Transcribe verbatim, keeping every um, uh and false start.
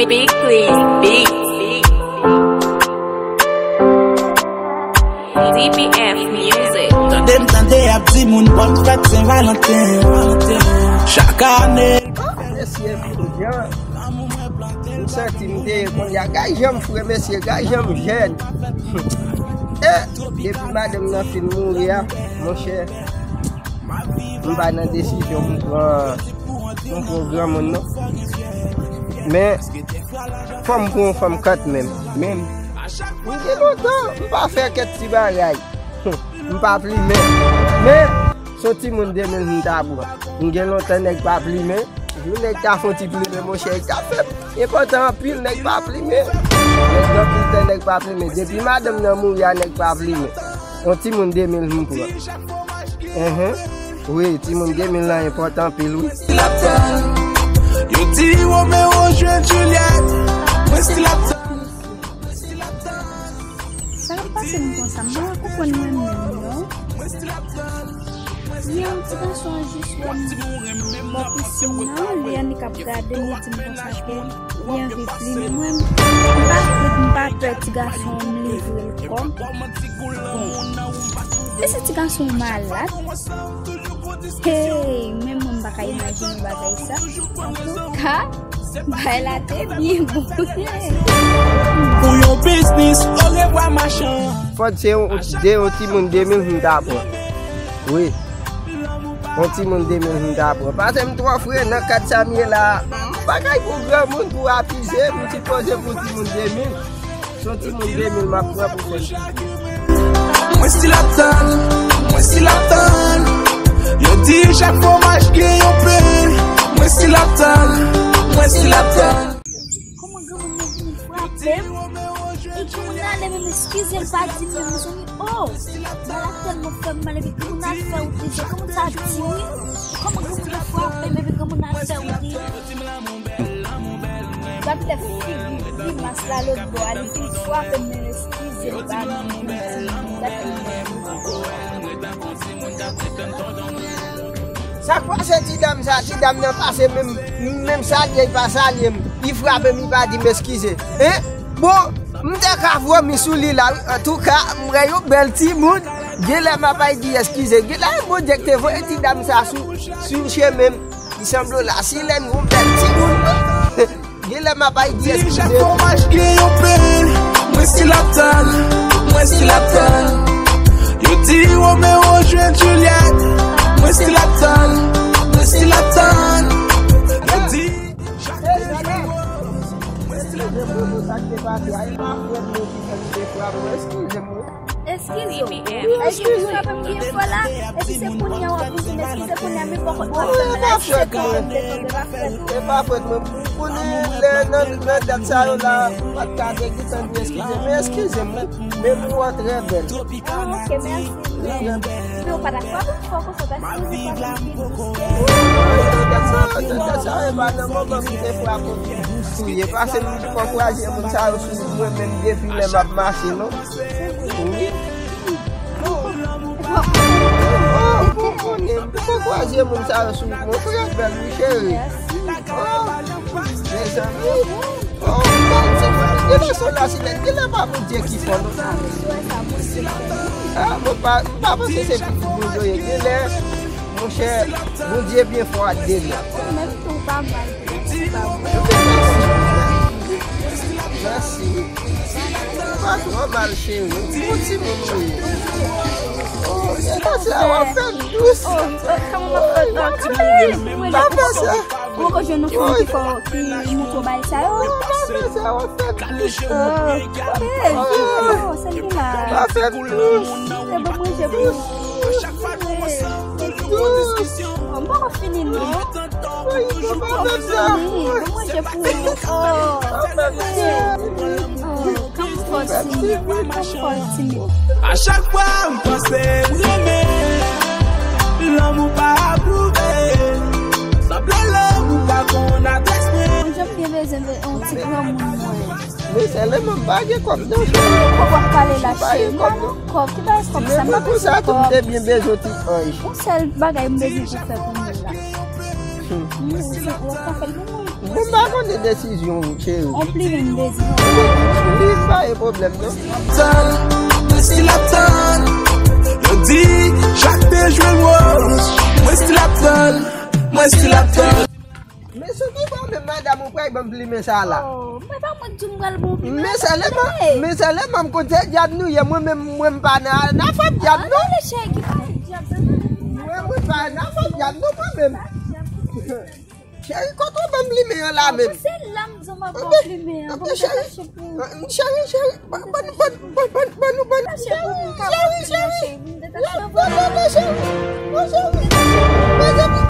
Big Please Beats. D P F Music. Tande m tande y ap di moun bòn fèt Sen Valanten. Chak ane. Mesye, jan m santi m te ye kounye a. Gade jan m fre, mesye, gade jan m jèn. Eh, depi madanm nan fin mouri a, monchè, m pa nan desizyon pou pran, pou pran granmoun non. Men, fò m pran yon fanm kanmenm. Men, m gen lontan, m pa fè kèk ti bagay. M pa plimen. Men, se yon timoun de mil m ta pran. M gen lontan nèg pa plimen. Jou nèg ta fè yon ti plimen, monchè, li ta fè m enpòtan anpil, nèg pa plimen. Nèg anpil tan nèg pa plimen. Depi madanm nan mouri a, nèg pa plimen. Yon timoun de mil m pran. Enhen. Wi, timoun de mil lan enpòtan anpil, wi. Yo di Romeo jwenn Juliet. Mwen still ap tann. Sa k ap pase m konsa? M pa ka konprann mwen menm, non. Yè, yon ti gason an jis wè m bò pisin nan, li annik ap gade m, li di m konsa ke li anvi plimen mwen. M pa kwit, m pa pè ti gason an, m livre l kò m. Bon. E si ti gason an malad? Hey, menm mwen m pa ka imajine bagay sa. Antouka, bagay la te byen bon. Pou yon biznis, orevwa machann. Fòk se yon, de yon timoun de mil m ta pran. Wi. Yon timoun de mil m ta pran. Paske m twò fre nan kad sa m ye la. M pa kay pou granmoun pou apize, m sipoze pou timoun de mil. Se yon timoun de mil m ap pran pou fè l. Mwen still ap tann, mwen still ap tann. Yo di chak fwomaj gen yon pen. Mwen still ap tann, mwen still ap tann. Kòman granmoun nan vin frape m? E granmoun nan ale menm eskize l pa di m menm, mezanmi. Oh! Malad tèlman fè m mal, epi granmoun nan al fè ou dezè, granmoun sa di wi. Kòman granmoun nan frape m, epi granmoun nan al fè ou dezè? Gad lè figi grimas la lòt bò a, li fin frape m, men eskize m, pa di m, gad lè. Sa k pase ti dam sa, ti dam nan pase menm, menm salye, li pa salye m, li frape m, li pa di m eskize. Hein? Bon, m te ka vòmi sou li la, wi. Antouka, m wè yon bèl timoun, genlè m ap al di eskize. Genlè Bondye ki te voye ti dam sa sou, sou chemen m. Li sanble w la, si lè n gon bèl timoun, wi. Genlè m ap al di eskize. Di chak fwomaj gen yon pen. Mwen still ap tann, mwen still ap tann. Yo di Romeo jwenn Juliet. Mwen still ap tann, mwen still ap tann. Yo di chak pen. Mwen still ap tann. Eskize w. Eskize w. Eskize w, frape m byen fò la. Epi se kounye a w ap vin di m eskize kounye a, men poko t pral fè m la, eskize kounye a, e pa fèt mwen. E pa fèt mwen. Kounye lè nan, nan dat sa yo la, m pa t ka te gentan di eskize, men eskize m, wi. Men m wè w trè bèl. Ah, ok, mèsi. Men w pa ta frape m fò konsa, paske m di frape m byen dous. Nan dat sa, nan dat sa, e pa nan moman m te frape w dous tou ye. Paske m poko kwaze moun sa yo sou mwen menm depi lè m ap mache, non. Wi. Oh, oh, oh, oh, oh, m poko kwaze moun sa yo sou mwen. Ou trè bèl, wi, cheri. Oh, mezanmi. Oh, bèl ti moun. Genlè se yon lasilèt. Genlè pa Bondye ki fè l, non. Ah, mwen pa, m pa panse se pitit Bondye w ye. Genlè, monchè, Bondye byen fò a de men. Ou menm tou, ou pa mal. Ou pa mal. Mèsi. Ou pa twò mal, cheri. Ou bon timoun ou ye. Oh, e konsa w ap fè m dous. Oh, oh, kòman w ap fè m dous? Pa fè sa. Ou poko jwenn yon fanm ki fè w, ki montre w bagay sa yo? Oh, pa fè sa, w ap fè m dous. Oh, oh, oh, se li la. Pa fè m dous. Se bon manje pou ou. Dous. Oh, m poko fini non. Woy, ou pa fè sa. Bon manje pou ou. Oh, oh, kòm fò timoun, kòm fò timoun. A chak fwa m panse m renmen, lanmou pa apwouve. Sanble lanmou pa konn adrès mwen. Mwen janm gen bezwen yon ti granmoun mwen. Men sèlman m pa gen kòb non, cheri. Kòb w ap pale la, cheri. M pa gen kòb. Ki bagay kòb sa? M pa bezwen kòb. Te byen bezwen ti anj. Yon sèl bagay m bezwen pou fè pou mwen la. Hmm. Hmm, se w ap ka fè l pou mwen. Mwen pa konnen desizyon ou, cheri. On plimen m dezi. Li pa gen pwoblèm, non. Mwen still ap tann. Yo di, chak te jwe wòz. Mwen still ap tann. Mwen still ap tann. Men sou ki bò menm madanm ou pral ban m plimen sa la? Oh, mwen pa mwen di m pral bon plimen. Men sèlman, men sèlman m konn se dyab nou ye, mwen menm mwen m pa nan nan afè dyab non. Lè chè ki pa dyab sa. Mwen mwen pa nan afè dyab non mwen menm. Cheri, kote w ban m plimen an la menm? Se la m di w m ap bon plimen an. Bon, mwen te chache pou ou. Cheri, cheri, ban ban ban ban ban ban nou ban nou. Chache pou ou, m ka bon plimen an, cheri. Mwen te chache pou Ban ban ban cheri. Ban cheri. Mezanmi,